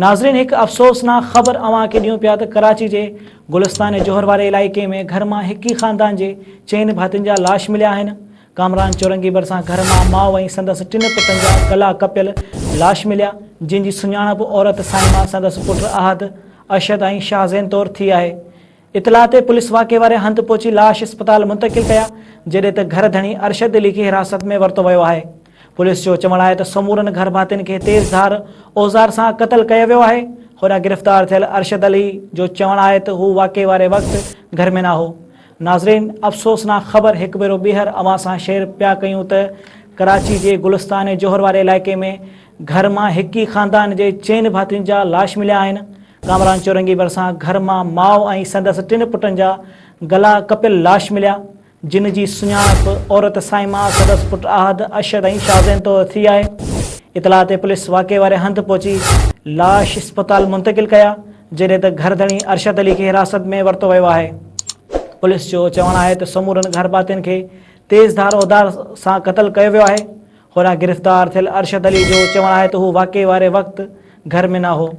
ناظرين هڪ افسوسناڪ خبر اوهان کي ڏيون پيا ته ڪراچي جي گلستان جوهر واري علائقي ۾ گهر مان هڪ ئي خاندان جي چئن ڀاتين جا لاش مليا آهن. ڪامران چورنگي ڀرسان گهر مان ماء ۽ سندس ٽن پٽن جا گلا ڪپيل لاش مليا، جن جي سڃاڻپ عورت صائمه، سندس پٽ احد، ارشد ۽ شاهزين طور ٿي آهي. اطلاع تي پوليس واقعي واري هنڌ پهچي لاش اسپتال منتقل ڪيا، جڏهن ته گهر ڌڻي ارشد علي کي حراست ۾ ورتو ويو آهي. پوليس جو چوڻ آهي ته سمورن گهر ڀاتين کي تيز ڌار اوزار سان قتل ڪيو ويو آهي. هوڏانهن گرفتار ٿيل ارشد علي جو چوڻ آهي ته هو واقعي واري وقت گهر ۾ نه هو. ناظرين افسوسناڪ خبر هڪ ڀيرو ٻيهر اوهان سان شيئر پيا ڪيون ته ڪراچي جي گلستان جوهر واري علائقي ۾ گهر مان هڪ ئي خاندان جي چئن ڀاتين جا لاش مليا آهن. ڪامران چورنگي ڀرسان گهر مان ماء ۽ سندس ٽن پٽن جا گلا ڪپيل لاش مليا، جن جي سڃاڻپ عورت صائمه، سندس پٽ احد، ارشد ۽ شاهزين طور ٿي آهي. اطلاع تي پوليس واقعي واري هنڌ پهچي لاش اسپتال منتقل ڪيا، جڏهن ته گهر ڌڻي ارشد علي کي حراست ۾ ورتو ويو آهي. پوليس جو چوڻ آهي ته سمورن گهرڀاتين کي تيز ڌار اوزار سان قتل ڪيو ويو آهي. هوڏانهن گرفتار ٿيل ارشد علي جو چوڻ آهي ته هو واقعي واري وقت گهر ۾ نه هو.